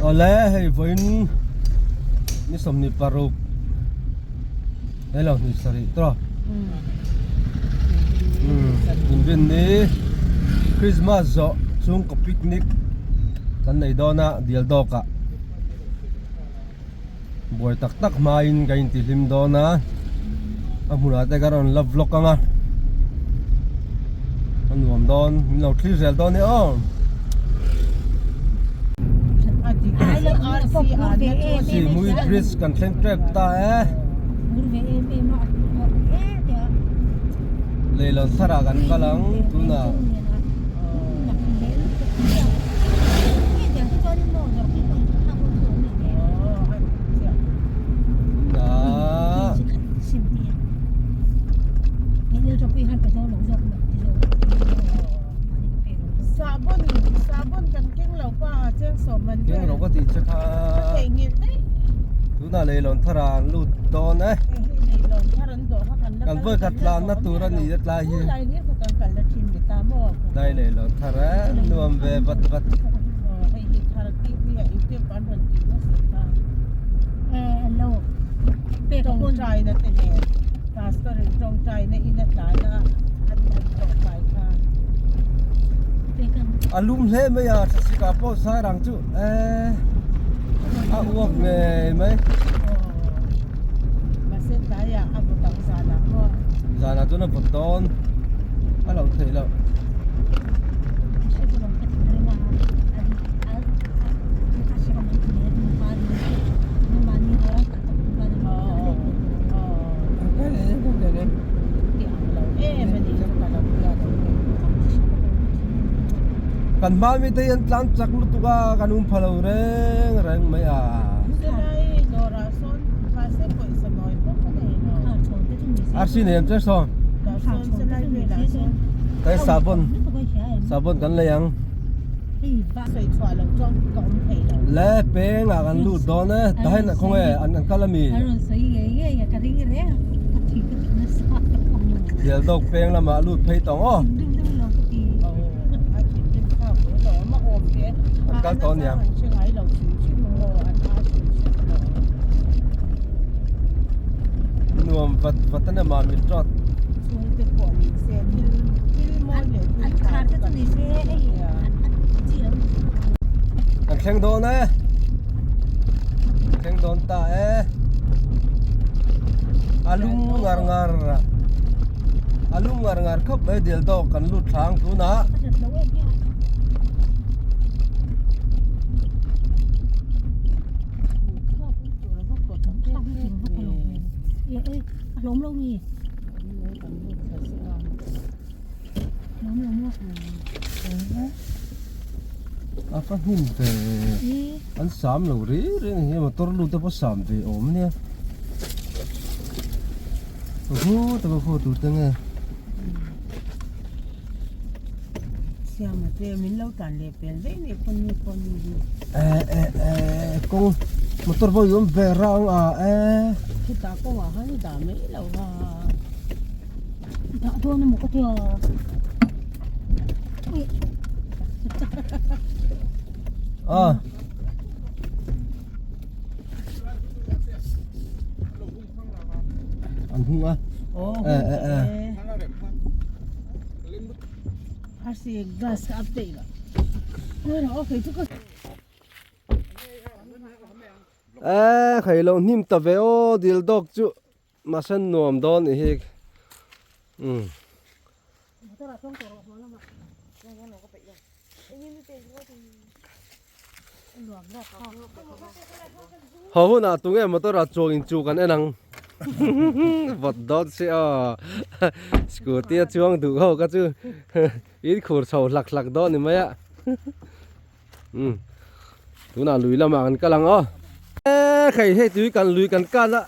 Awle hei vawiin ni 26 hei lo ni sarih tawh inrin ni Christmas zawh chhungkaw picnic kan nei dawn a dial dawk ah buai tak tak hmain ka intihlim dawn a a hmunah te ka rawn la vlog ang a a nuam dawn min lo thlir zel dawn nia aw. Sihmui bridge kan thleng tep ta e leilawn thar ah kan kal ang tunah. Keng lo ka tih che kha tunah leilawn thar ah an lut dawn e kan vawi khat tlanna tur a ni a tlai hi dai leilawn thar e nuam ve vat vat. A lum hle mai a thlasik ah pawh sai rang chu eh a uap ngei mai. Zanah chuan a vawt dawn a loh theih loh. Kan hma mi te hi an tlang chak lutuk a kan um pha lo reng reng mai a. Arsi nei ang che saw. Kai sabon sabon kan lei ang. Le peng ah kan lut dawn e tahin ah khawnge an an kal ami. Thial dawk peng lamah lut phei tawng aw. An kal tawh aniang. Nuam vat vat a ni mah mit rawt. Kan thleng dawn e. Thleng dawn ta e. A lum ngar ngar. A lum ngar ngar khawp mai dil dawk kan lut thlang tunah. A fa hnim ve an sam lo reng reng hi motor lut te pawh sam ve awm ania hu taka khaw tur te nge. Siama te min lo tan leh pel daih nih pawn ni pawn ni. Eh eh eh kawng motor pawh i awm ve rang a eh. Khutah kawngah khan i dah mai lo a. Dah dawn emaw ka tia. Ah. An hung a. Oh. Eh eh eh. Arsi glass ka update la. Koi okay chu ka Eh khai lo hnim ta ve aw dil dawk chu mahse nuam dawn nih hi umm. Haw hunah tunge motor ah chuang in chu kan en ang vawt dawn si aw scooty a chuang duh ho kha chu in khur chho hlak hlak dawn ni mai a umm tunah lui lamah kan kal ang aw e hei hei tui kan lui kan kan a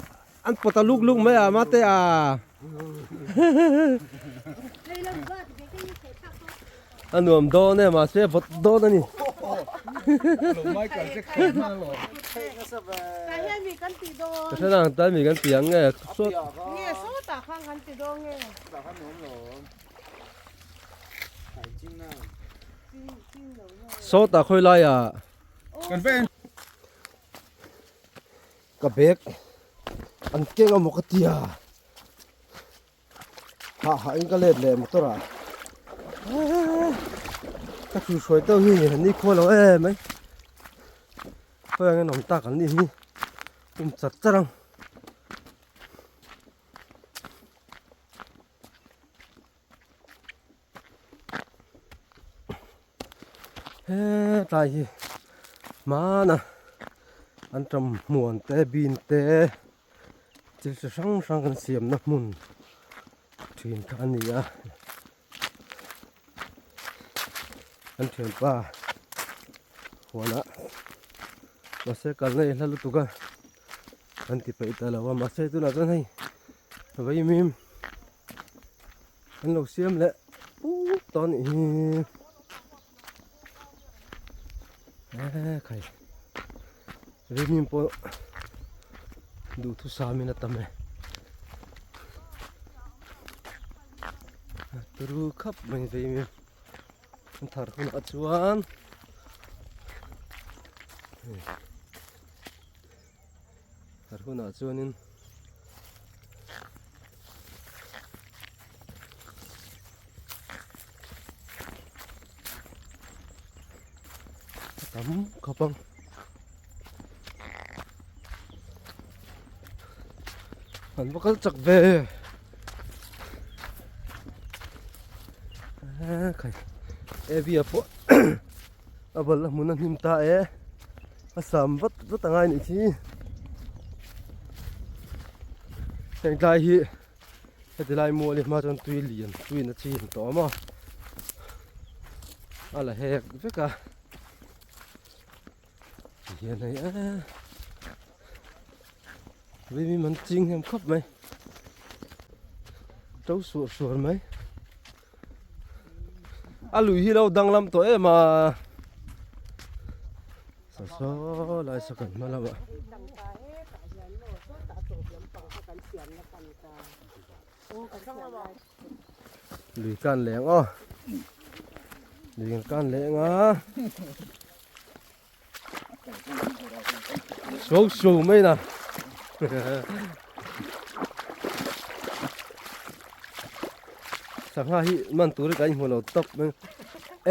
an pawt a luk luk mai a mate a a nuam dawn e mahse vawt dawn a ni ka hre nang tlai mi kan ti ang nge sawt sawtah khawi laiah. Ka bag an keng amaw ka tia hah hah in ka let leh motor ah ka chu hruai teuh hi ni khaw lo em mai khawi ang in awm tak an nih hi um char char ang. Hetlai hi hmana an tam hmuan te bean te thil chi hrang hrang kan siamna hmun thin kha a ni a an thianpa huanah mahse kalna i hla lutuk a an ti peih ta lo a mahse tunah chuan hei vaimim. An lo siam leh puk tawh a nih hi ekhai rimim pawh duhthusam in a tam e turu khap mai veimim an thar hunah chuan Thar hunah chuanin a tam khawp ang. An va kal chak ve. Khai Abby a pawh a bal a hmun a hnim ta e. A sam vat vat a ngai nih hi heng tlai hi heti lai mual hi hma chuan tui lian tui in a chin tawh a maw a la hek vek a tihian hei eee vimi man ching hnem khawp mai to suar suar mai. A lui hi lo danglam tawh em a saw saw lai saw kan hma lamah lui kan leng aw lui kan leng a suau suau mai na sangha hi man tur hi kan hmu lo tawp mai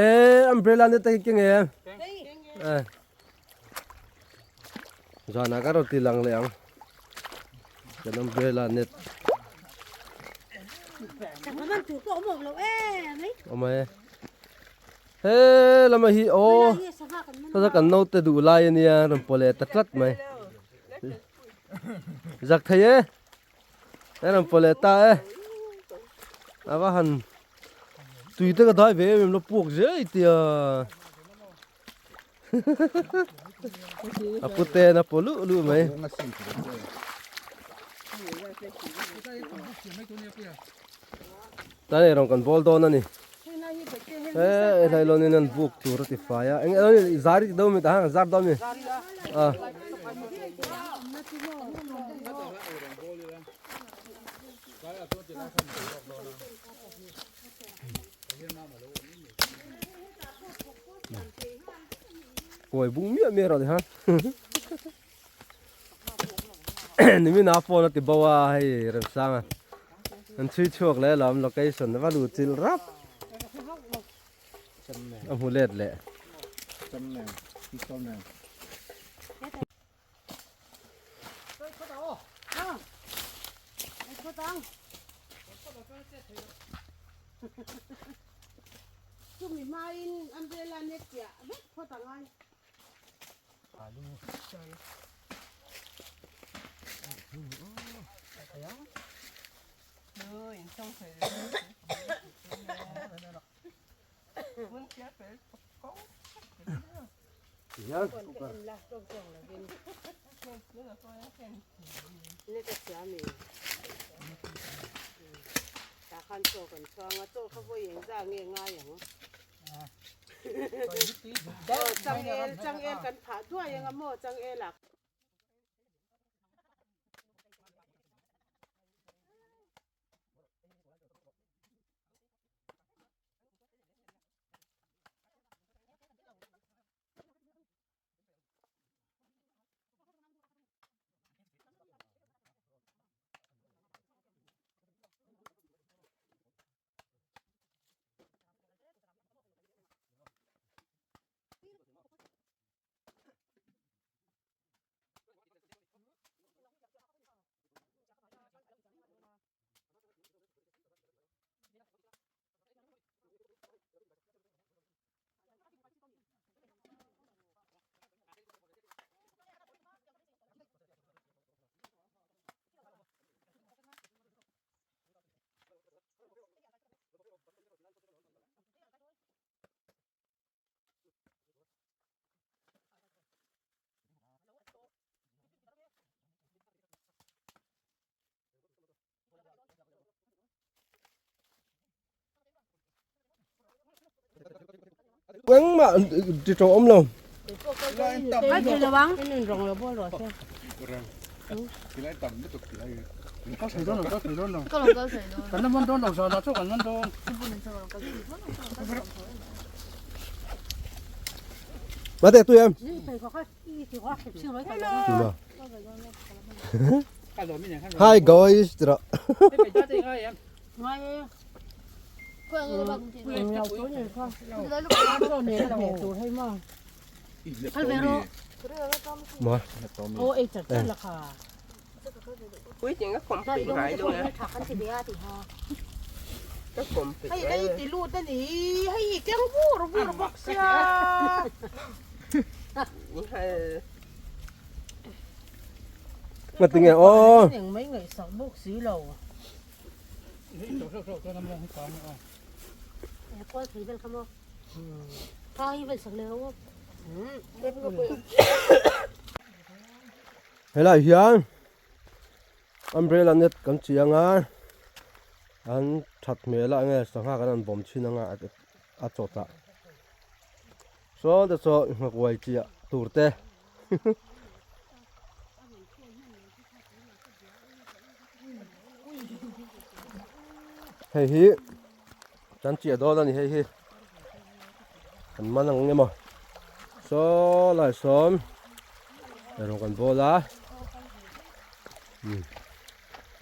e umbrella ne te hi keng em e zanah ka rawn ti lang leh ang kan umbrella net awm e. He lama hi aw saza kan naute duh lai ania rawn pawh leh ta tlat mai zak thei e he rawn pawh leh ta e a va han tui te ka dai ve em em lo puak zel i tia a pute a pawh luh luh mai. Tani rawn kan bawl dawn a ni. He helai lawnin an buk tur a ti fai a. Eng eng zar i ti do mi ta hang zar do mi. A. Kawi bung miah miah rawh ni han. Nimina phone a ti bo a hei Remsanga an chhui chhuak leh lam location va luh chilh rap a hmu let leh. Chumi hmain umbrella net chiah vek phawt a ngai. Changel changel kan phah duai anga maw changel ah. Engmah ti tawh awm lo. Mate tui em? Hi guys, tira. Ma. Ngatinge aw. Helai hian umbrella net kan chiang a an that hmel a enge sangha kan han bawm thin anga a chawt ah sawn te saw nghakuai chiah tur te. Hei hi kan chiah dawn a ni hei hi kan man ang emaw saw lai sawn erawh kan bawl a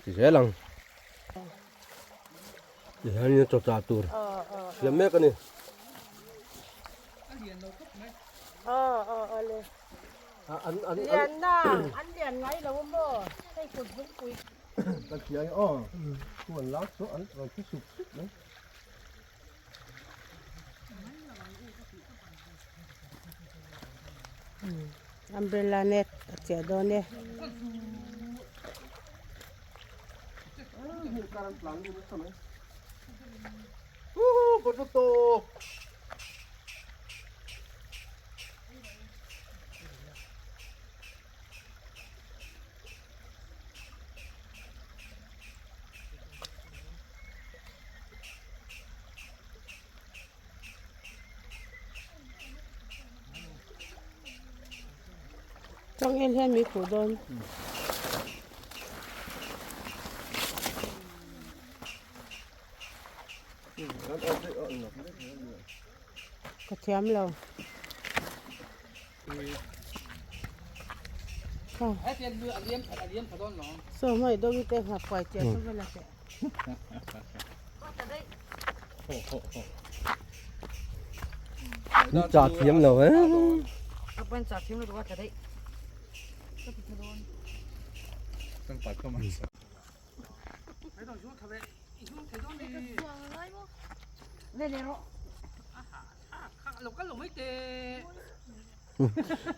ti zel ang ti hian chaw chah tur siam mek a ni. Lian na, an lian ngai lo a maw? Hei kut zungpui. Ka hria e aw, thu an lak chu an rawn thi sup sup mai. Umbrella net a chiah dawn e. Woohoo, potato. Changel hian mi khuh dawn. Ka thiam lo. Saw hmai dawng i te nghak kuai chiah chu vel a teh. Ni cha thiam lo eh.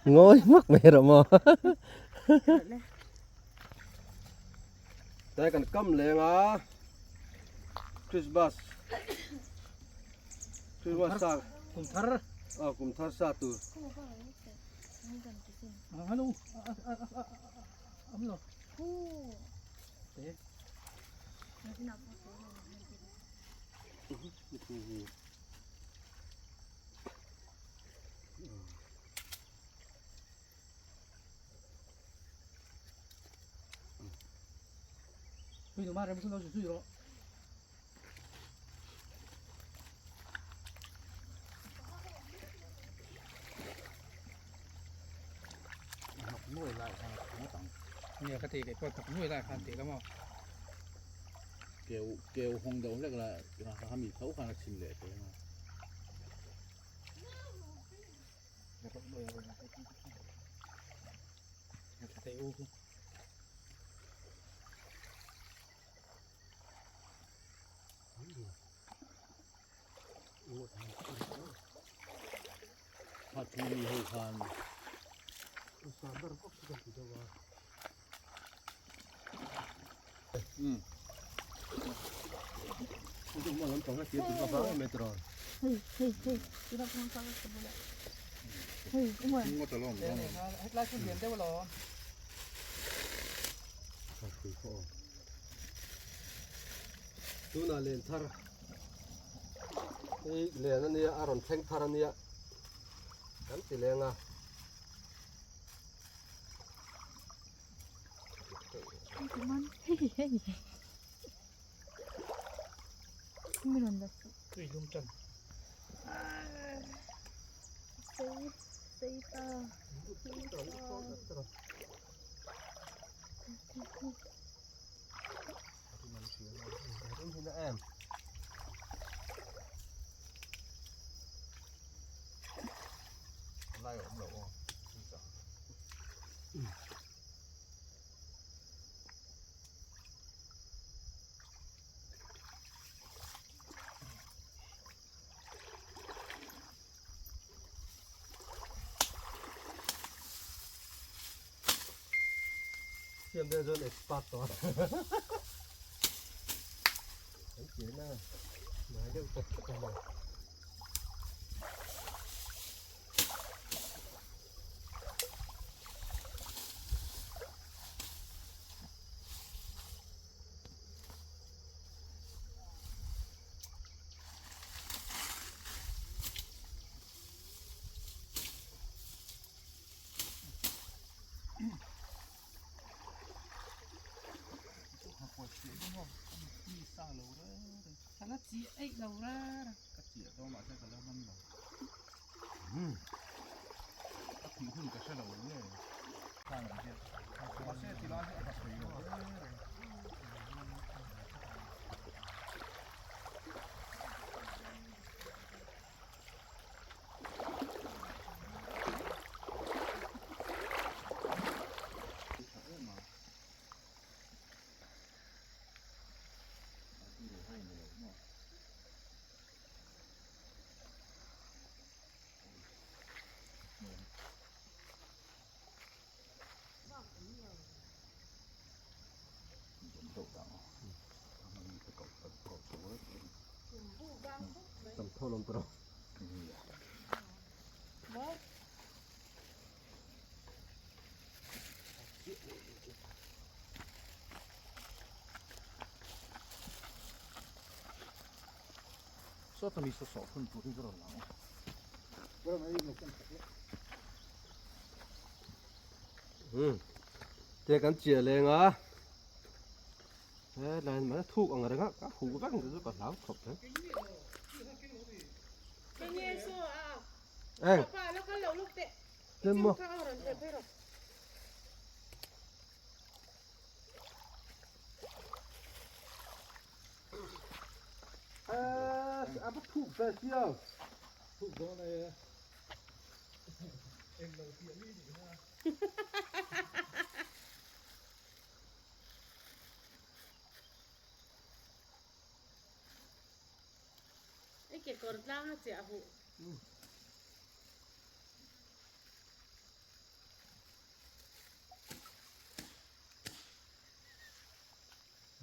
Ngawi hmak mai rawh maw. Tlai kan kam leng a Christmas Christmas sa kum thar a kum thar sa tur. Hello am lo. Keu keu hawng deuh hlek la kha mi tho khan a chim leh thei ang a. Kha thu mi ho khan. Tunah len thar hei len ania a rawn thleng thar ania. Kan ti leng a. Siam deuh chuan expert tawh a Kan chian a hnai deuh tawp tawp a ni. Tam tho lawm tawh. Te kan chiah leng a he lai mai thuk ang reng a ka huh vek ang chu ka hlau khawp mai eng tlem maw a va thuk ve chiang Thuk dawn e. Eng lo tih a mi nih kha. I kekawr tlang a chiah huh.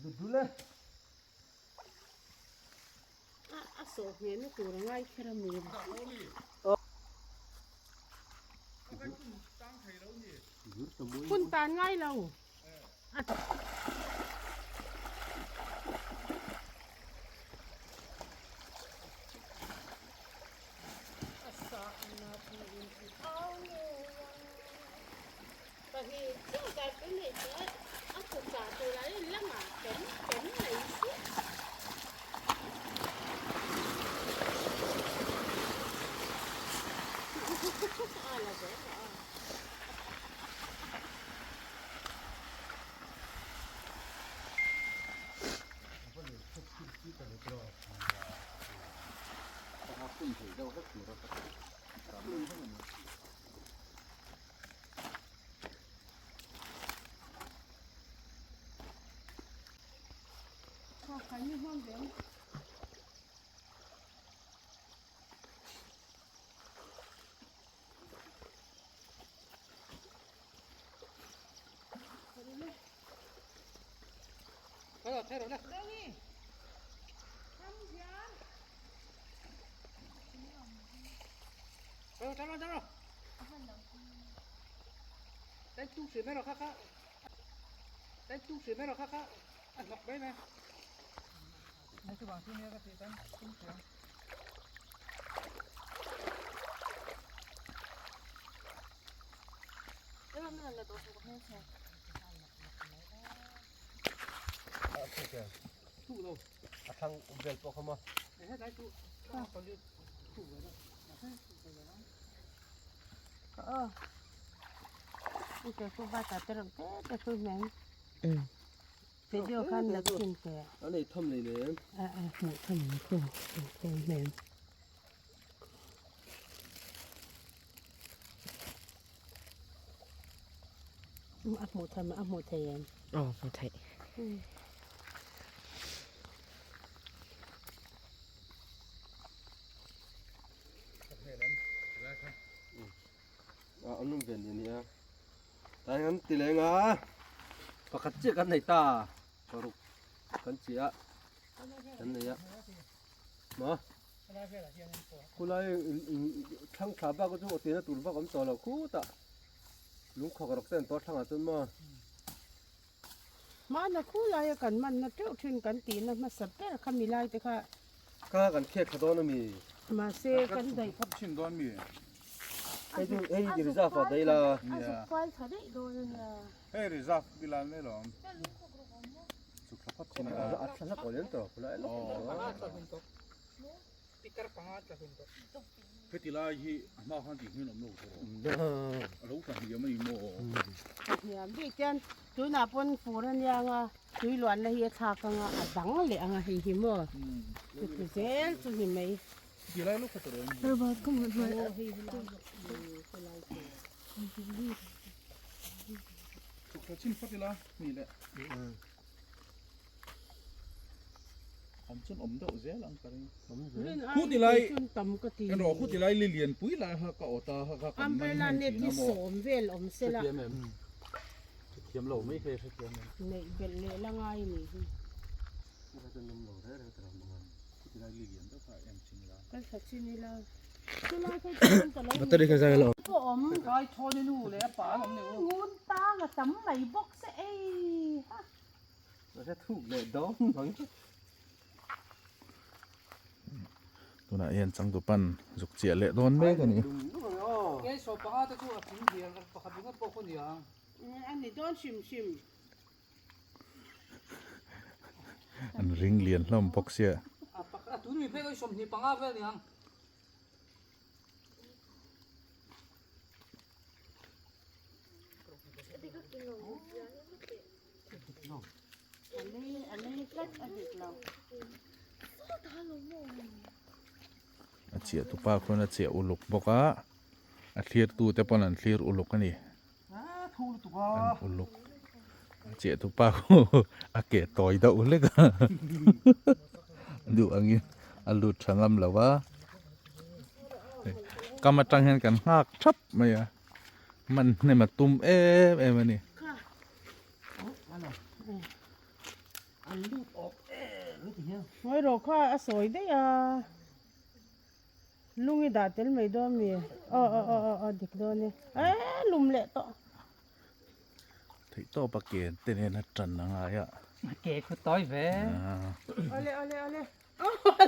Dudul e. A a sawh hmel na tur a ngai kher a mi. Hun tan ngai lo. A thlang vel pawh kha maw. Video khan la chin te. A nei tham nei nem. A a hmuh tham ang khu khu hmel. A hmuh tham a hmuh thei em? Aw hmuh theih. A an awm ve ni ania. Tlai kan ti leng a pakhat chiah kan nei ta paruk kan chiah kan nei a maw khulai thlang thla bak chu awtina tur bak awm tawh lo khutah lungkhawk rawk te an tawr thlangah chuan maw. Mahna khulaia kan manna teuh thin kan tihna hmasa ber kha milai te kha. Ka kan khek tha dawn a mi. Mahse kan daih. Phawt thin dawn mi. Hei chu hei hi reserve ah daih la. A zuk fal tha daih dawn a nia. Hei reserve bilal mai lawm. Zuk thla phawt thin ila. A thla hlak aw lem tawh khulai lawk. Heti lai hi a hma khan tih hmin awm lo tawh. A lo tla hniam a ni maw? Tla hniam bik hian tunah pawn fur a nia anga tui luanna hi a thlak anga a dang leh anga hei hi maw chuti zel chu ni mai. Heti lai lawk kha tawh em? Chhuk thla chin phawt ila ni leh. Awm chuan awm deuh zel ang ka ring. Khu ti lai en rawh khu ti lai li lian pui lai kha ka awt a kha kha kan man Umbrella net hi sawm vel awm se la. Hrethiam em? Hrethiam lo mai hei hrethiam em? Neih belh leh la ngai ni hi. Khu ti lai li lian deuh kha em chin ila. Kan tha chin ila. Chulai kha chuan ka lo Battery kha zai lo. Pawh awm. Kai thawn nu leh a pa an awm ni u. Ngun tang a tam mai bawk se ei ha. Mahse thuk leh dawn ang. Tunah hian changtupan zuk chiah leh dawn mek a ni. Kei saw panga te chu a tling dial pakhat ringawt pawh khaw nia. A ni dawn hrim hrim. An ring lian hlawm bawk sia. A pakhat a tun mi phei kha 25 vel niang. A chiah tu pa khuan a chiah uluk bawk a a thlir tu te pawn an thlir uluk a ni an uluk a chiah tu pa khu a ke tawi deuh hlek a duh angin a lut tha ngam lo a kam atang hian kan nghak thap mai a man hnem a tum em em a ni. Ngawi rawh kha a sawi daih a lung i dah tel mai dawn mi aw aw aw aw dik dawn e eh lum leh tawh. Theih tawp a ke te nen a tan a ngai a. Ke khu tawi ve. Awle awle awle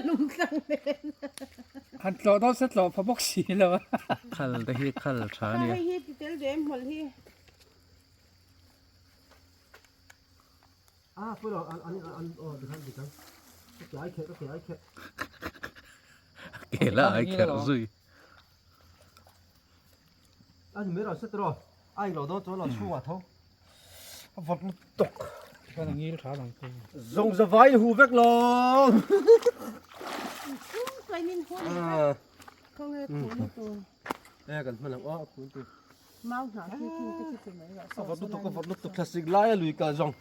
lum tlang nen. Han tlawh dawn se tlawh pha bawk si lo a. Khal te hi khal tha a nia. Hei hi ti tel ve em hmawlh hi. Ah, pui lo, an an an aw dikhan dikhan. Ka ke ai kherh, ka ke ai kherh. Ke la ai kherh zui. A ni mai rawh se tiraw. A englo dawn chuan lo chhungah tho. A vawt lutuk. Chuan a ngil tha bang chu. Zawng za vai hu vek lo. Chhung kain in hu leh vek. Khawnge khun tu. E kan hman ang aw khun tu. Mau hnah khi thing te khi ti mai rawh. A vawt lutuk a vawt lutuk thlasik lai a lui kal zawng.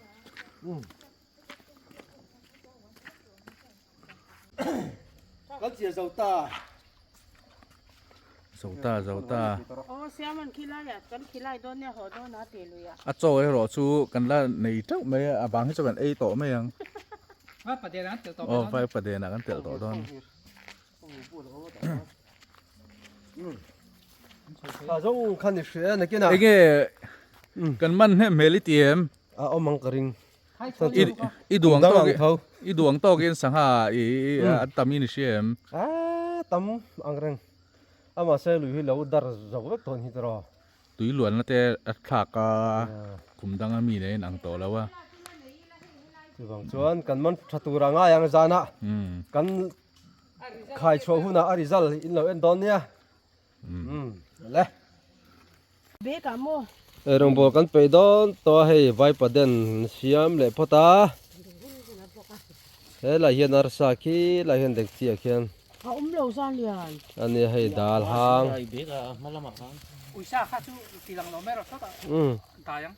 Kan chiah zo ta. Zo ta zo ta. Aw siam an khilai ah kan khilai dawn nia haw dawn a ti lui ah. A chaw erawh chu kan la nei teuh mai a, a bang hi chu kan ei tawh mai ang. Vai paden ah kan telh tawh mai dawn. Aw vai paden ah kan telh tawh dawn. A zawng khan i hria nakin a. Enge kan man hnem hmel i ti em? A awm ang ka ring. I duang tawk i duang tawkin sangha i an tam in i hria em? A tam ang reng. Amah se lui hi lo dar zo vek tawh ni tiraw. Tui luanna te a thlak a, kum danga mi nen a inang tawh lo a. Chuvang chuan kan man tha tur a ngai ang zanah kan khai chhuah hunah a result in lo en dawn nia. Le. Bag ah maw? Eirawngbawl kan peih dawn tawh a hei vaipaden siam leh phawt a. Helai hian arsa khi lai hian dekchi ah khian. A awm lo zan lian. A nia hei dal hang. Uisa kha chu ti lang lo mai rawh sawtah dai ang.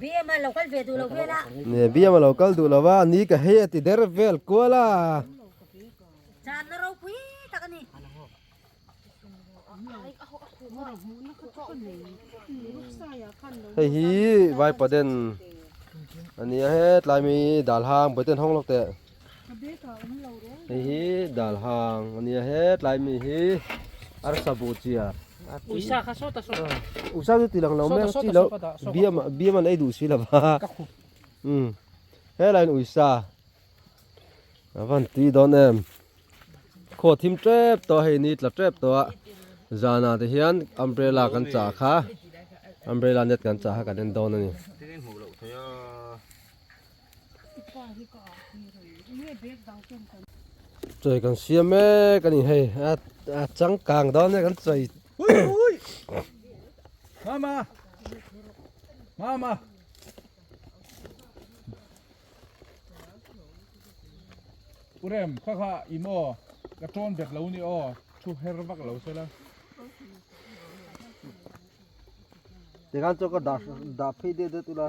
BM a lo kal ve duh lo vel a. Nia BM a lo kal duh lo a ni ka hei a ti der vel kual a. Channa ropui tak a ni. Hei hi vaipaden a ni a hetlai mi dal hang bawihte an hawng lawk teh hei hi dal hang a ni a hetlai mi hi arsa buh chiar uisa chu ti lang lo mai ang chi loh biam biam an ei duh si lo va umm helaiin uisa a van tui dawn em. Khaw thim tep tawh a hei ni tla tep tawh a zanah te hian umbrella kan chah kha umbrella net kan chah kha kan en dawn a ni. Chawi kan siam mek a ni hei a changkang dawn e kan chawi. Mama Mama U Rem, kha kha i maw? Ka tawn bet lo ni aw, thu her vak lo se la. Tikhan chuan ka dah dah phei deuh deuh tula.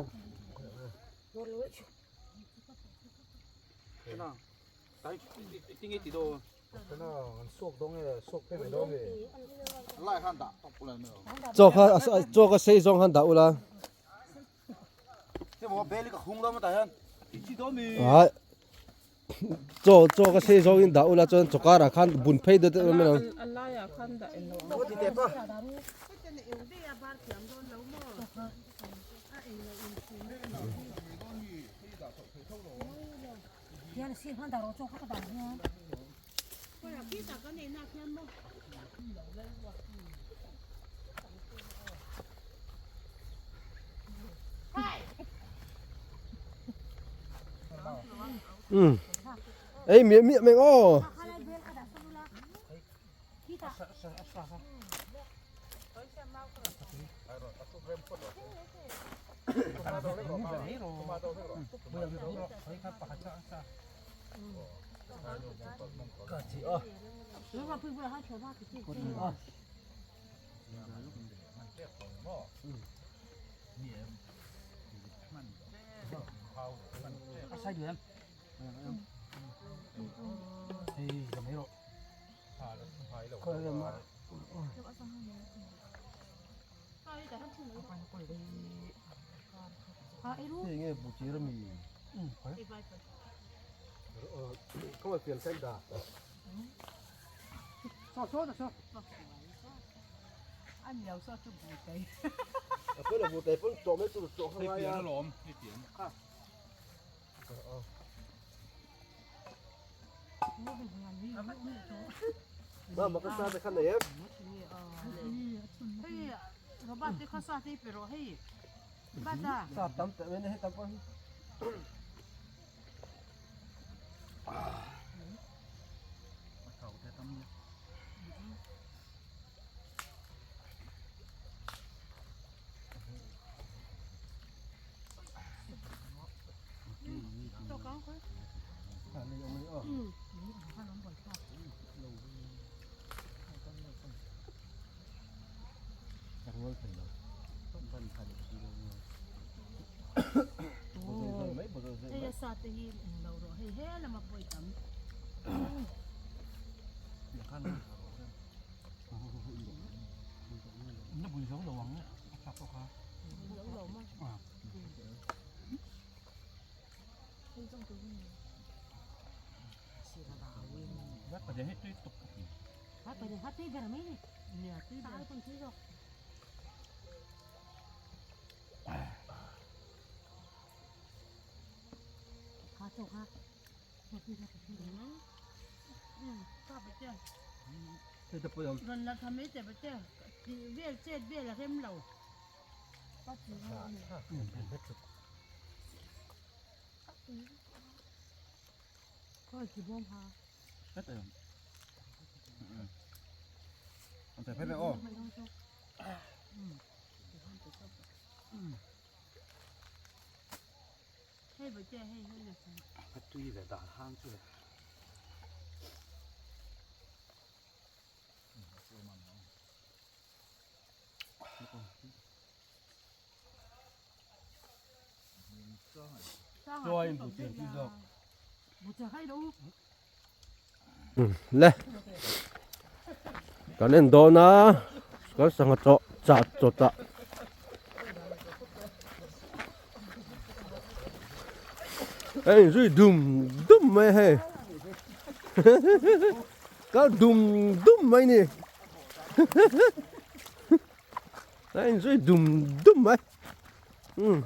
Chaw kha chaw kha sei zawng khan dah ula. Chaw chaw ka sei zawng in dah ula chuan chaw karah khan bun phei deuh deuh mai ang. Um ei miah miah mai aw. Hei nge bu chir ami Kawai pian sen da. A pawi lo bu tai pawn tawh mai chu tawh kha ngai a. Mama ka sa te kha nei em? Sa tam teh mai na hei tam pawh hi. Hei a sa te hi eng lo rawh hei he lama pawi tam. Rawn la tha mai teh bate tih vel chet vel a rem lo. Hei bate hei hei la tha. A tui ve dan hang chu le. Le kan en dawn a kan sangha chaw chah chaw chah hei zui dum dum mai hei kal dum dum mai ni a inzui dum dum mai umm.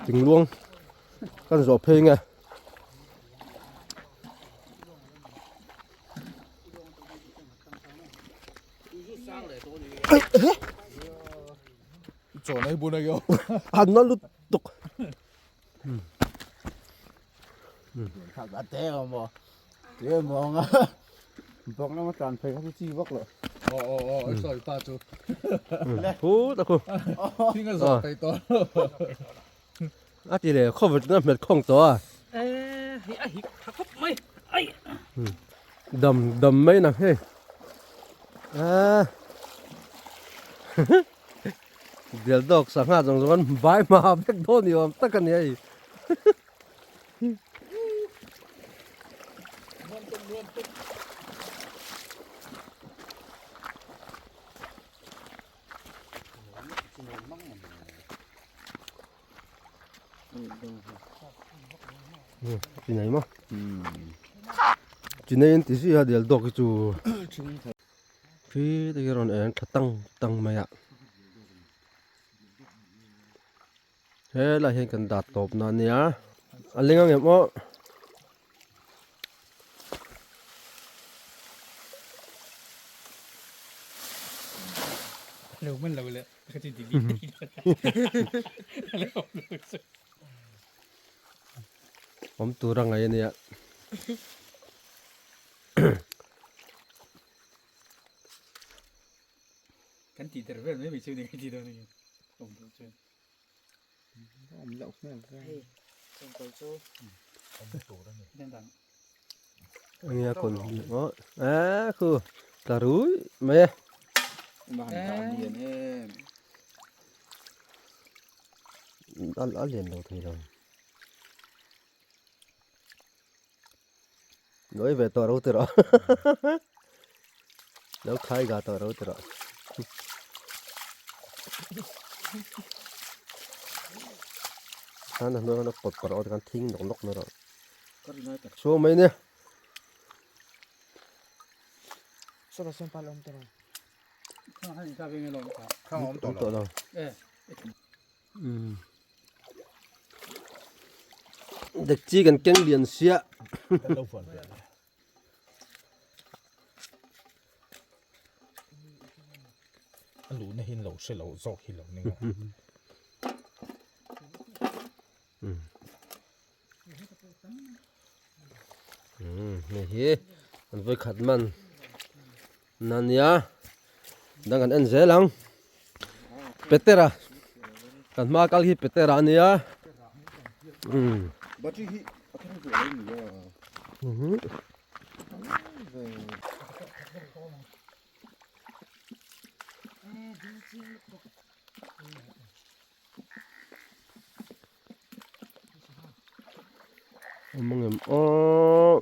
Thingluang kan zawh phei nge. An na lutuk. Phut a khu. A ti leh khawvel chu na hmet khawng tawh a. Dam dam mai nang hei. Aaa. Dial dawk sangha zawng zawng an vai hma vek dawn ni awm tak a ni hei. Chi nei maw? Chi nei an ti zui a dial dawk hi chu khi te hi rawn eng tha tang tang mai a helai hian kan dah tawp na ania a leng ang em aw. Awm tur a ngaih a nia. Kan tih der vel mai mai chu ni ka ti dawn a ni. Awm tur chuan. Awm loh hmel ve. Hei chawngkawl chu awm tur a ni. Enge a kawn hi aw eh khu tla rui mai e. A lian lo thei lo. Nawi ve tawh ro ti rawh. Lo khai ga tawh ro ti rawh. Khan a hnuai khan a pawt pawrh aw tikhan thing nawk nawk mai rawh. Chhuak mai nia. Awm tawh lo. Dekchi kan keng lian sia. A luhna hi lo hre lo zawk hi lo ni maw. Hei hi an vawi khat man na nia dang kan en zel ang Petera kan hma kal hi Petera a nia Awm ang em aw.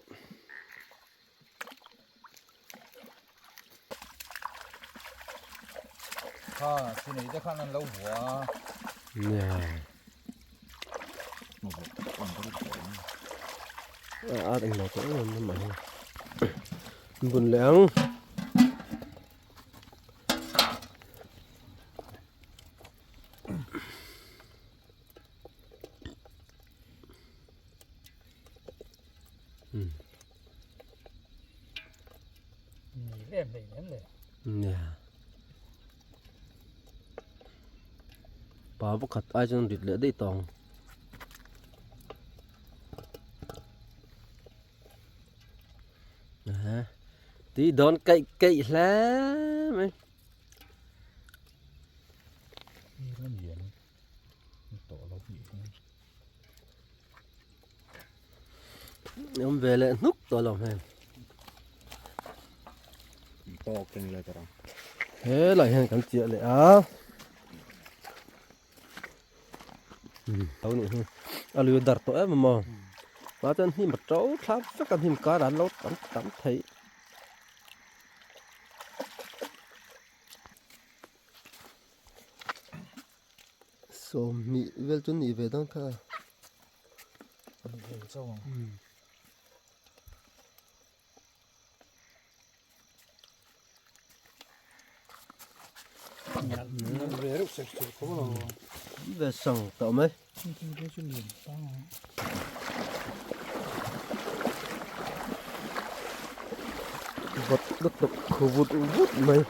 Kha chi nei te khan an lo vua a. Nia. A eng lo tawh em em mai. Bun leh ang. Ni lem hlei nem le. Nia. Pa pakhat ai chuan rit leh daih tawng. Tui dawn keih keih hle mai. Awm ve leh hnuk tawh lo hmel. Helai hian kan chiah leh a. Lo nih hi a lui dar tawh em maw ma chuan hnim a to thlap vek a hnim karah an lo tam tam thei sawmhnih vel chu nih ve dawn kha Ve sang tawh mai. Vawt lutuk khu vut vut mai.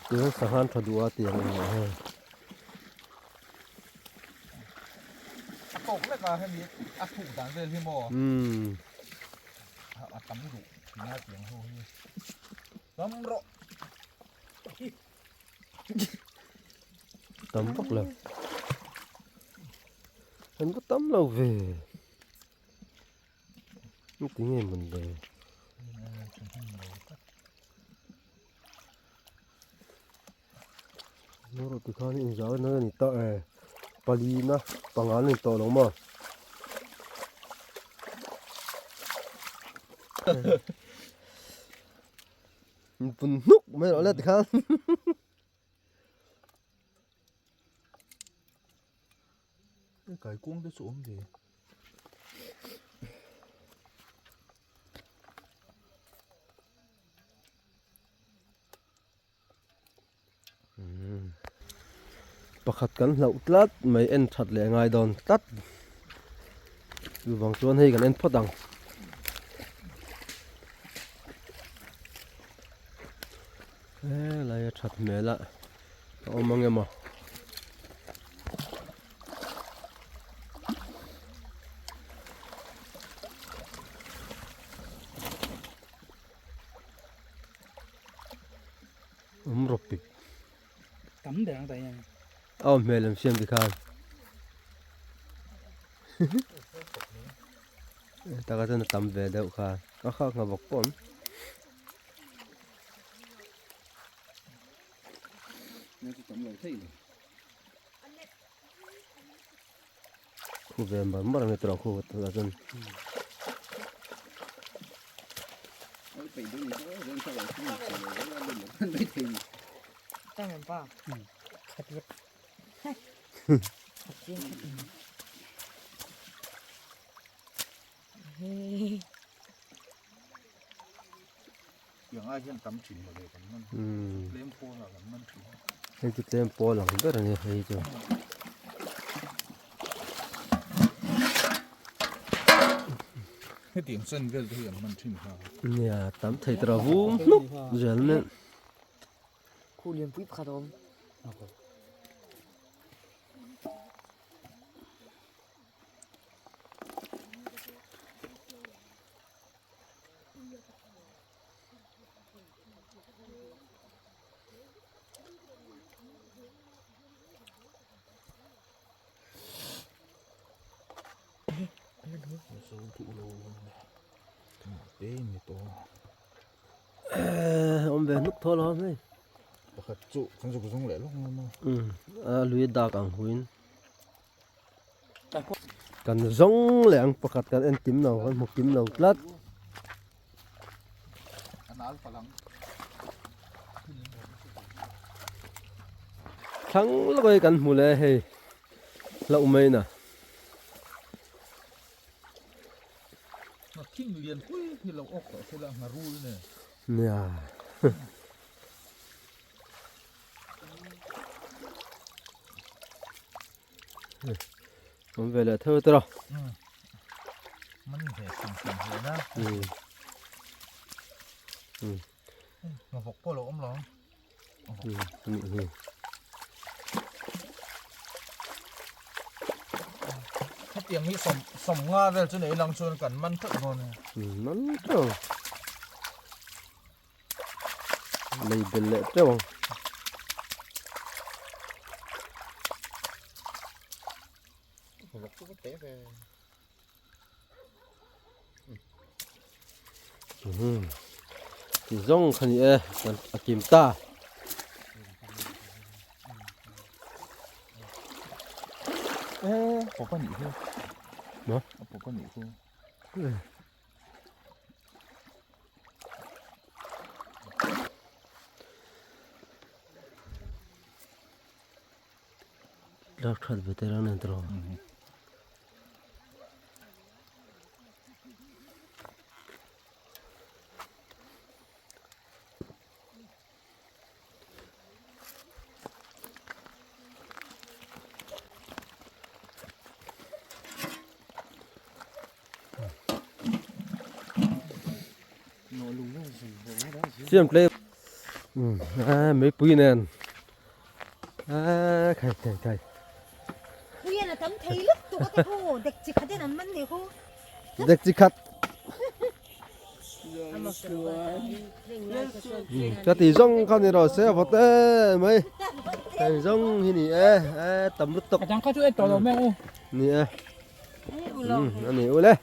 Tichuan sanghan tha duh a tiang ang hei. A tawk lek a hemi a thuk dan vel hi maw a tam duh tina tiang ho hi tam rawh tam vak lo an va tam lo ve tinge mawn le. Ngaw tikhan inzau na ani ta e pali na panga an ni tawh lo maw in pun hnuk mai rawh le tikhan Kaikuang te chu awm ve. Pakhat kan hlauh tlat mai en that leh ngai dawn tlat chuvang chuan hei kan en phawt ang helai a that hmel a a awm ang emaw. Awm rawp pik. Tam ber ang ta hian. A awm hmel em siam tikhan. Taka chuan a tam ve deuh kha. A khak ngha bawk pawh awm. Khu ve mar mar ang e tawh khu tah chuan. Tiang ai hian tam thin mawle kan man tlem pawl ah kan man thin. Hei chu tlem pawl ang ber a ni hei chu. Hetiang chen vel te hi an man thin kha. Nia tam thei tawh vum hnuk zel mai. Khu lianpui pakhat a awm. Awm ve hnuk thaw lo hei. Pakhat chu kan zuk zung leh lawk ngam a. A lui dak ang huin. Kan zawng leh ang pakhat kan en kim lo kan hmu kim lo tlat. Thlang lawk hi kan hmu leh hei hlauh mai na. Thing lian pui hi lo awk tawh thil a ngharul nen. Nia. Awm ve leh tho tawh a. Man ve hrim hrim hle na. Ngavawk pawh lo awm lo. Hetiang hi sawm sawm nga vel chu nei lang chuan kan man teuh dawn a. Man teuh. Lei bel leh teuh ang. Ti zawng kha ni e kan a kim ta. Pawp a nih hi. Maw? A pawp a nih hi. Lak that ve te rang nen tawh. Siam tle meipui nen a khai khai khai Puian a tam thei lup tuk a te khu dek chi khat in an man ni khu dek chi khat Ka ti zawng kha ni rawh se vawt em mai heng zawng hi ni e e tam lutuk Ka dang kha chu en tawh lo mai ang u ni e a ni ule.